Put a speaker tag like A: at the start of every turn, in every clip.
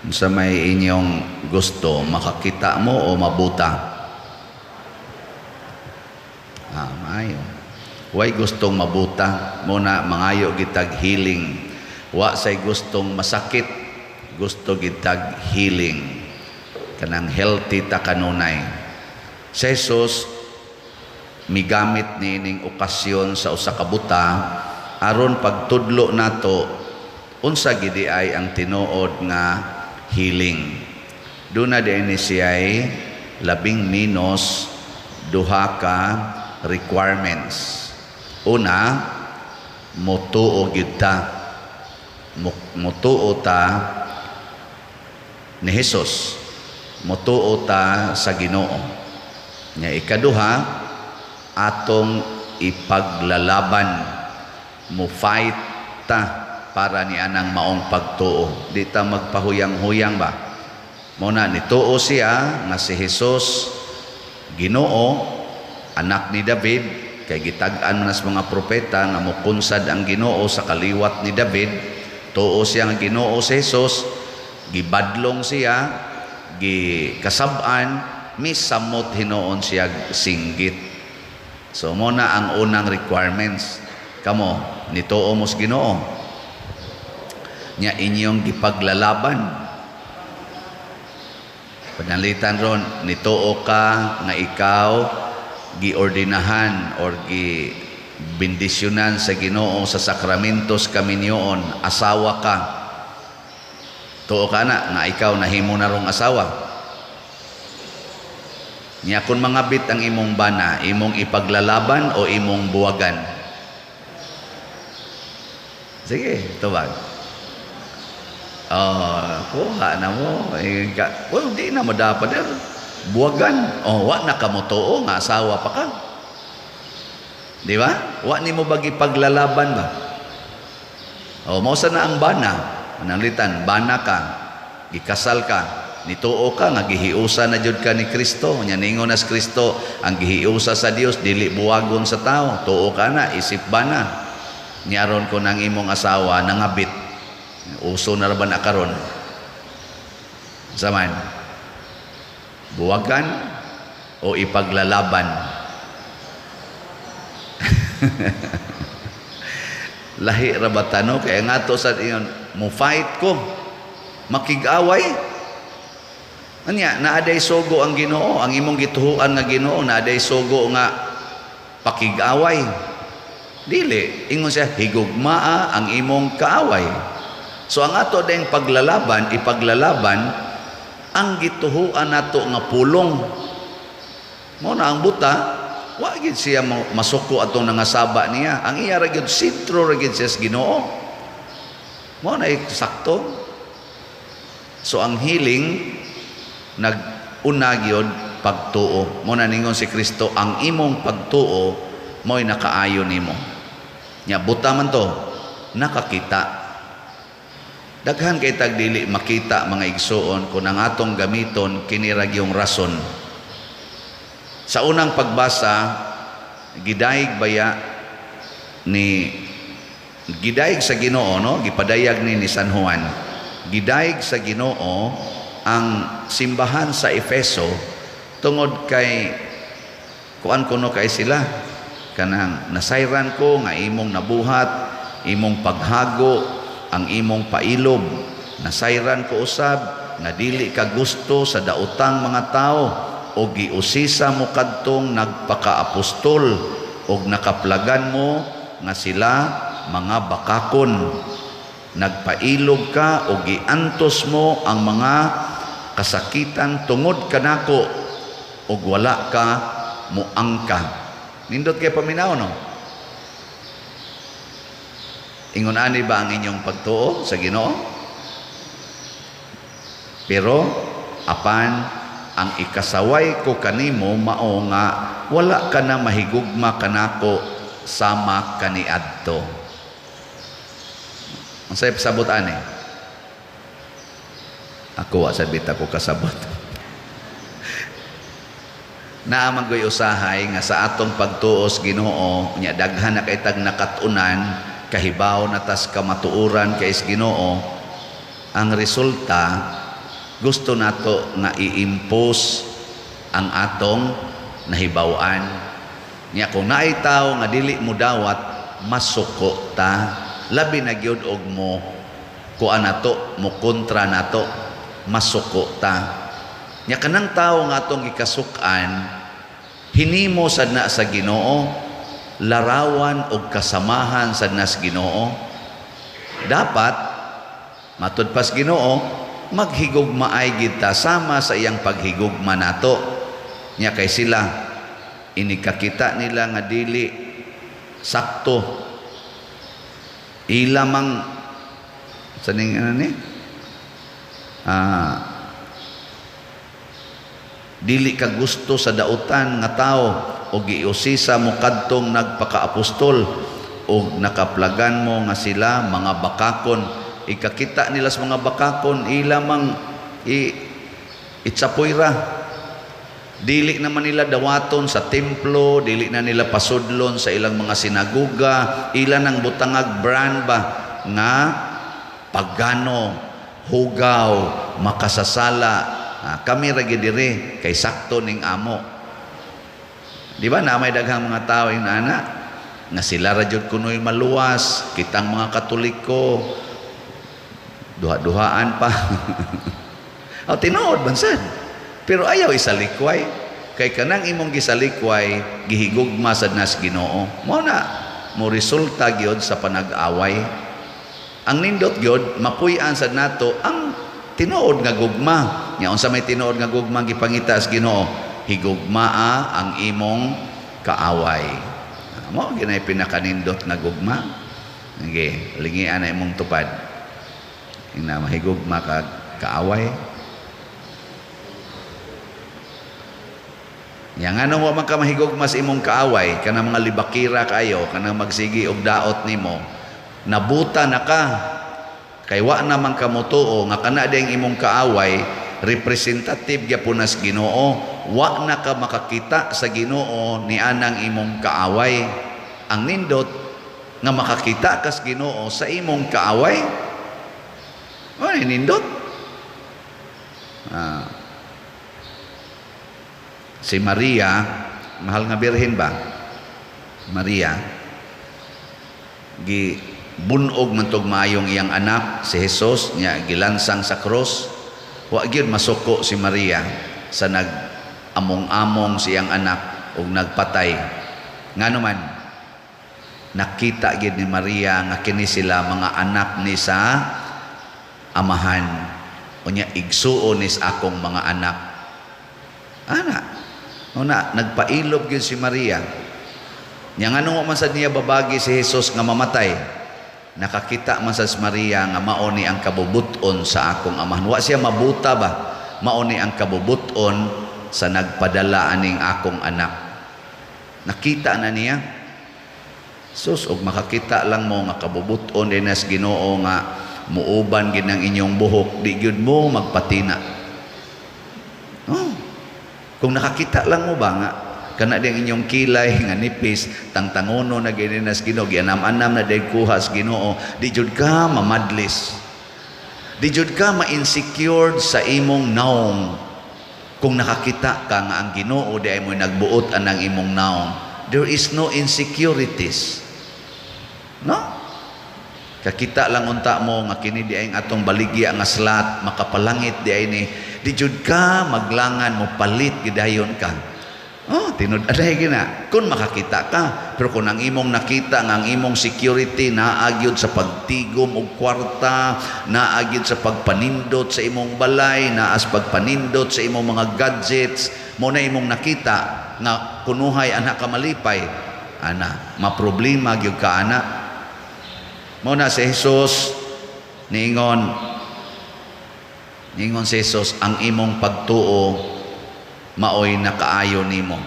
A: Unsa may inyong gusto, makakita mo o mabuta? Ah, maayo. Way gustong mabuta, muna mangayo gitag healing. Wa say gustong masakit, gusto gitag healing. Kanang healthy ta kanunay. Si Jesus migamit niining okasyon sa usa ka buta aron pagtudlo nato unsa gidi ay ang tinuod nga healing. Duna din ni siya'y labing minos duha ka requirements. Una, mutuo gyud ta. Mutuo ta ni Jesus. Mutuo ta sa Ginoo. Nya ikaduha, atong ipaglalaban, mo fight ta para ni anang maong pagtuo. Di ta magpahuyang-huyang ba. Mao na nituo siya nga si Jesus Ginoo, anak ni David, kay gitag-an man sa mga propeta nga mokunsad ang Ginoo sa kaliwat ni David. Tuo siya nga Ginoo si Jesus, gibadlong siya, gikasab-an, misamot hinuon siya singgit. So mo na ang unang requirements. Kamo, nituo mo sa Ginoo. Nya inyong gipaglalaban. Panalitan ron, nituo ka nga ikaw giordinahan or gi bendisyonan sa Ginoo sa sakramentos kaminyoon, asawa ka. Tuo ka na nga ikaw nahimo na rong asawa. Nya kung mangabit ang imong bana, imong ipaglalaban o imong buwagan? Sige, tubag. Oh, kuha na mo. Eh, well, di na mo dapat. Buwagan. Oh, wa na ka mo tuo nga asawa pa ka. Di ba? Wa nimo bagi paglalaban ba? Oh, mao sa na ang bana. Mananglitan, bana ka, gikasal ka, nituo ka nga gihiusa na jud ka ni Kristo. Nya ningon nas Kristo, ang gihiusa sa Dios dili buwagon sa tao. Tuo ka na isip bana. Nya aron ko nang imong asawa nangabit. Uso na ra ba na karon? Saman. Buwagan o ipaglalaban? Lahi ra ba tano? Kaya nga to sa ingon, mo fight ko, makig-away. Anya, naaday sugo ang Ginoo, ang imong gituhuan nga Ginoo, naaday sugo nga pakig-away. Dili, ingon siya, higugmaa ang imong kaaway. So ang ato ding paglalaban, ipaglalaban ang gituhuan nato nga pulong. Mao na ang buta, wa gid siya masuko atong nangasaba niya. Ang iya ra gyud sentro ra gyud siya sa Ginoo. Mao na sakto. So ang healing nag-una gyud pagtuo. Mao na ningon si Kristo, ang imong pagtuo mo'y nakaayo nimo. Nya buta man to, nakakita. Daghan kay tag dili makita, mga igsuon, kung ang atong gamiton kini ra gyung rason. Sa unang pagbasa, gidayeg baya ni gidayeg sa Ginoo, no? Gipadayag ni San Juan. Gidayeg sa Ginoo ang simbahan sa Efeso tungod kay kuan kuno kay sila kanang nasayran ko nga imong nabuhat, imong paghago, ang imong pailob. Nasayran ko usab nga dili ka gusto sa daotang mga tao o giusisa mo kadtong nagpakaapostol og nakaplagan mo nga sila mga bakakon. Nagpailob ka o giantos mo ang mga kasakitan tungod kanako og wala ka muangka. Nindot kay paminaw, no? Ingon ani ba ang inyong pagtuo sa Ginoo? Pero apan ang ikasaway ko kanimo mao nga wala ka na mahigugma kanako sama kaniadto. Unsay pasabot ani? Ako wa sabit ako kasabot. Naa man goy usahay nga sa atong pagtuos Ginoo nya daghan na kay tag nakat-unan, kahibaw na tas kamatuoran kay Ginoo, ang resulta Gusto nato nga i-impose ang atong nahibaw-an. Nya kung naay tawo nga dili mo dawat, masuko ta. Labi na gyud og mo kuan nato, mo kontra nato, masuko ta. Nya kanang tawo nga atong gikasuk-an, hinimo sad na sa Ginoo, larawan og kasamahan sad na sa Ginoo. Dapat matud pas Ginoo, maghigugmaay gid ta sama sa iyang paghigugma nato. Nya kay sila, inikakita nila nga dili sakto ila mang sa ning ano ni dili ka gusto sa dautan nga tao o giusisa mo kadtong nagpakaapostol o nakaplagan mo nga sila mga bakakon. Ikakita nila sa mga bakakon, ila mang itsapoy ra. Dili naman nila dawaton sa templo, dili na nila pasudlon sa ilang mga sinaguga, ila nang butangag brand ba nga pagano, hugaw, makasasala. Kami ra gyud diri kay sakto ning amo. Di ba na may daghang mga tao yung ana nga sila ra jud kunoy maluwas, kitang mga Katoliko duha-duhaan pa. O tinuod man sad. Pero ayaw isalikway kay kanang imong gisalikway, gihigugma sad nas Ginoo. Mao na mo resulta gyud sa panag-away. Ang nindot gyud mapuy-an sad nato ang tinuod nga gugma. Nya unsa may tinuod nga gugma gipangita sa Ginoo? Higugmaa ang imong kaaway. Mao ginay pinakanindot nga gugma. Sige, lingian na imong tupad. Ina mahigugma ka kaaway. Nya nganong wa man ka mahigugma sa imong kaaway, kanang mga libakira kayo, kanang magsigi og daot nimo, nabuta na ka. Kay wa naman ka motuo nga kana diyang imong kaaway representative gyapon nas Ginoo. Wa na ka makakita sa Ginoo ni anang imong kaaway. Ang nindot nga makakita kas Ginoo sa imong kaaway. Ay, nindot. Si Maria, mahal nga birhen ba? Maria gi bunog man tog maayong iyang anak si Jesus nya gilansang sa krus. Wa gyud masuko si Maria sa nag among-among siyang anak ug nagpatay. Ngano man nakita gyud ni Maria nga kini sila mga anak ni sa amahan. Unya igsuon ni sa akong mga anak. Ana, una nagpailob gyud si Maria. Nya ngano man sad niya babagi si Jesus nga mamatay? Nakakita man sad si Maria nga mao ni ang kabubuton sa akong amahan. Wa siya mabuta ba? Mao ni ang kabubuton sa nagpadala aning akong anak. Nakita na niya. Sus, og makakita lang mo nga kabubuton din as Ginoo nga muuban gid ang inyong buhok, di gyud mo magpatina. Oh. Kung nakakita lang mo ba nga kana diyang inyong kilay nga nipis, tangtangono na gini nas Ginoo, gianam-anam na dayong kuha sa Ginoo, di jud ka mamadlis. Di jud ka ma-insecure sa imong naong. Kung nakakita ka nga ang Ginoo di ay mo nagbuot anang imong naong, there is no insecurities. No? Kakita lang unta mo nga kini di ay atong baligya nga slat, makapalangit di ay ni, di jud ka maglangan mo palit gidayon ka. Oh, tinud aday gina. Kung makakita ka, pero kung ang imong nakita nga ang imong security naa gyud sa pagtigom og kwarta, naa gyud sa pagpanindot sa imong balay, naa sa pagpanindot sa imong mga gadgets, mo na imong nakita nga kunuhay anak ka malipay, ana, maproblema gyud ka ana. Mo na si Jesus niingon, niingon si Jesus, ang imong pagtuo maoy nakaayo nimo.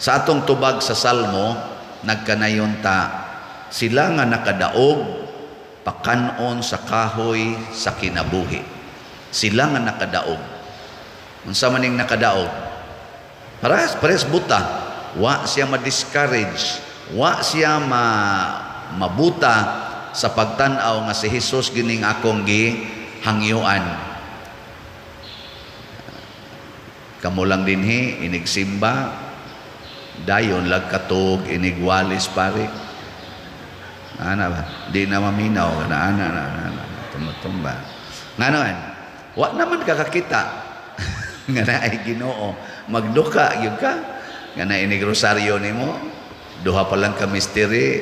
A: Sa atong tubag sa Salmo, nagkanayon ta, sila nga nakadaog pakanon sa kahoy sa kinabuhi. Sila nga nakadaog. Unsa man ning nakadaog? Parehas buta. Wa siya ma-discourage, wa siya mabuta sa pagtan-aw nga si Jesus gining akong gihangyuan. Kamo lang dinhi inigsimba, dayon lagkatug inigwalis pare. Ana ba? Di na maminaw na ana na ana tumutumba. Ngano man? Wa naman kakakita nga naay Ginoo. Magduka gyud ka nga na inig rosaryo nimo, duha pa lang ka mystery,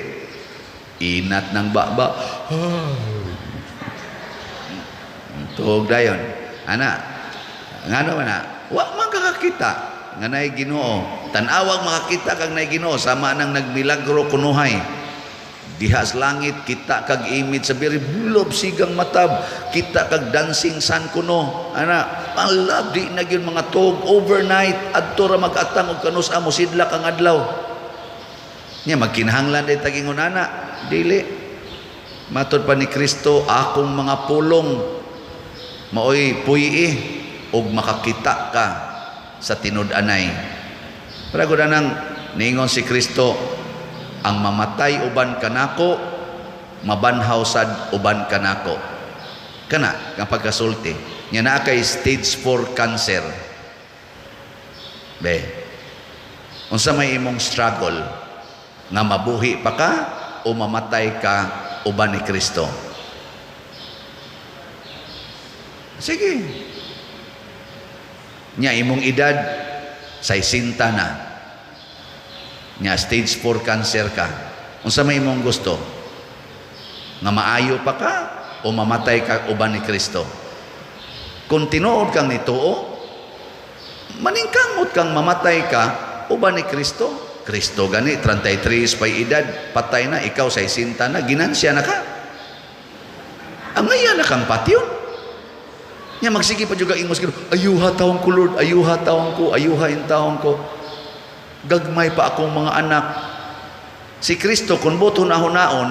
A: inat ng baba. Tuog dayon. Ana, ngano man na? Wa man kakakita nga naay Ginoo. Tan-awag makakita kag naay Ginoo, sama nang nagmilagro kunuhay. Diha sa langit kita kag image sa very bulob sigang matab, kita kag dancing sun kuno. Ana, ang di na gyud mga tuog overnight adto ra mag-atang og kanus amo sidlak ang adlaw. Nya magkinahanglan day tagingon ana, dili. Matod pa ni Kristo, akong mga pulong maoy puyi og makakita ka sa tinud-anay. Para gud anang niingon si Kristo, ang mamatay uban kanako, mabanhaw sad uban kanako. Kana nga pagkasulti. Nya naa kay stage 4 cancer. Be. Unsa may imong struggle, nga mabuhi pa ka o mamatay ka uban ni Kristo? Sige. Nya imong edad 60 na. Nya stage 4 cancer ka. Unsa may imong gusto? Nga maayo pa ka o mamatay ka uban ni Kristo? Kung tinuod kang nituo, maningkamot kang mamatay ka uban ni Kristo. Kristo gani 33 pay edad, patay na, ikaw 60 na, ginansya na ka. Ang ngaya na kang patyon. Nya magsige pa juga ingos kino, ayuha taong ko Lord, ayuha taong ko, ayuha in taong ko. Gagmay pa akong mga anak. Si Kristo kung buto na hunaon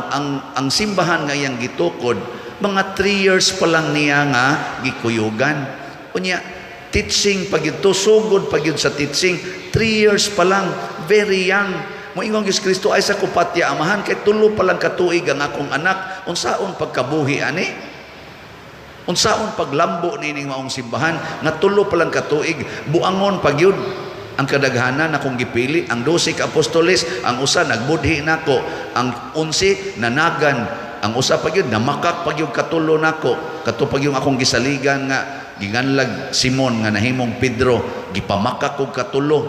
A: ang simbahan nga iyang gitukod, mga 3 years pa lang niya nga gikuyugan. Unya teaching pag ito, sugod pag yun sa teaching, 3 years pa lang, very young. Moingon gyud si Kristo, ay sa kupatya amahan kay tulo pa lang katuig ang akong anak, unsaon pagkabuhi ani? Unsaon paglambo nining maong simbahan nga tulo pa lang katuig, buangon pag yun ang kadaghanan akong gipili, ang 12 ka apostoles, ang usa nagbudhi nako, ang 11 nanagan, ang usa pag yun namakak pag yun katulo nako, kato pag yung akong gisaligan nga ginganlag Simon nga nahimong Pedro, gipamakak og katulo,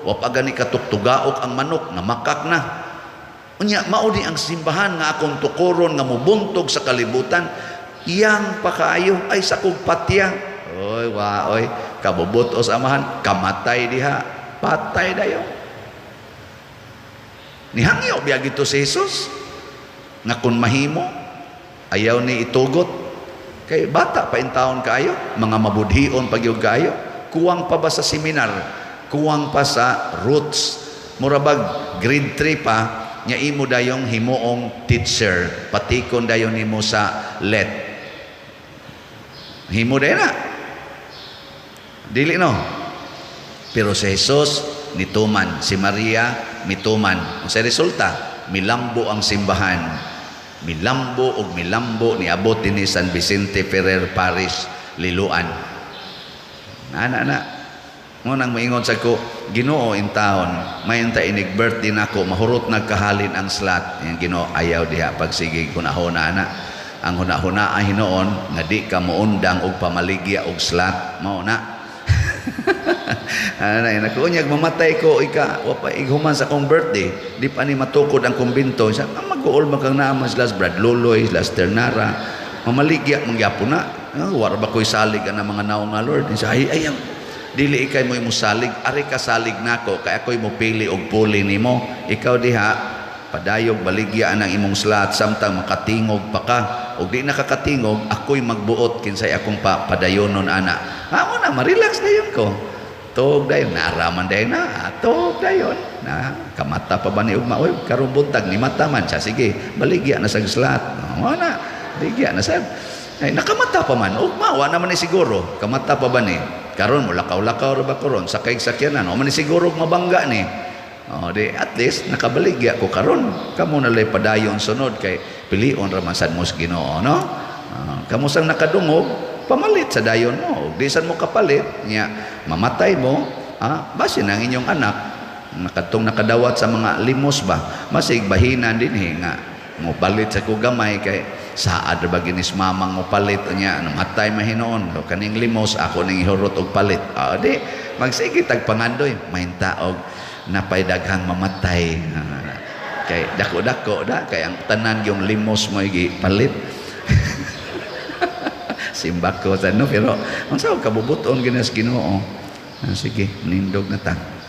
A: wa pa gani katuktugaok ang manok, namakak na. Unya mao ni ang simbahan nga akong tukoron nga mubuntog sa kalibutan, yang pakaayo ay sa kog patya. Oy wa oy, kabubot os amahan, kamatay diha, patay dayo. Nihangyo biya gito si Jesus nga kun mahimo ayaw ni itugot kay bata pa in taon kaayo, mga mabudhion pa gyud kaayo, kuwang pa ba sa seminar, kuwang pa sa roots, mura bag grade 3 pa nya imo dayong himuong teacher, patikon dayon nimo sa let. Himo dayon na. Dili no. Pero si Jesus nituman, si Maria mituman. Ang sa resulta, milambo ang simbahan. Milambo og milambo niabot dinhi San Vicente Ferrer Parish, Liloan. Ana na. Mo nang moingon sa ko, Ginoo in taon, may ta inig birthday nako, mahurot nagkahalin ang slot. Yang Ginoo ayaw diha pagsigig hunahuna ana. Ang hunahuna ay hinuon nga di ka moundang og pamaligya og slot. Mao na. Ana na unyag mamatay ko ika wa pa ighuman sa akong birthday, di pa ni matukod ang kumbinto. Sa mag-uol man kang naa man sila Brad Loloy, sila Ternara, mamaligya man gyapon na. Wara ba ko'y salig ang mga naong nga Lord? Sa ay ayaw. Dili ikay mo imo salig, ari ka salig nako kay ako'y mopili og puli nimo. Ikaw diha padayog baligya ang imong slot samtang makatingog pa ka. Og di nakakatingog, ako'y magbuot kinsay akong padayonon ana. Amo na ma-relax dayon ko. Tog dayon naaraman dayon na, tog dayon na kamata pa ba ni ugma, oy karon buntag ni mata man siya, sige baligya na sa slot. Mo na baligya na sa ay nakamata pa man ugma, wa naman ni siguro kamata pa ba ni karon mo lakaw-lakaw ra ba karon sakay sakyanan, wa man ni siguro mabangga ni. Oh, di at least nakabaligya ko karon. Kamo na lay padayon sunod kay pilion ra man sad mo sa Ginoo, no? Kamo sang nakadungog, Pamalit sa dayon mo. Di sad mo kapalit nya, mamatay mo, ah, basin ang inyong anak nakatong nakadawat sa mga limos ba, masig bahinan dinhi nga mo palit sa ko gamay kay saad ra ba ginis mamang mo palit nya, namatay mahinoon. So, kaning limos ako ning ihurot og palit. Ah, di magsige tag pangandoy mainta og napay daghang mamatay. Ah, kay dako-dako da kay ang tanan yung limos mo palit. Simba ko sa no, pero unsa kabubuton ginas Ginoo. Ah, sige, nindog na ta.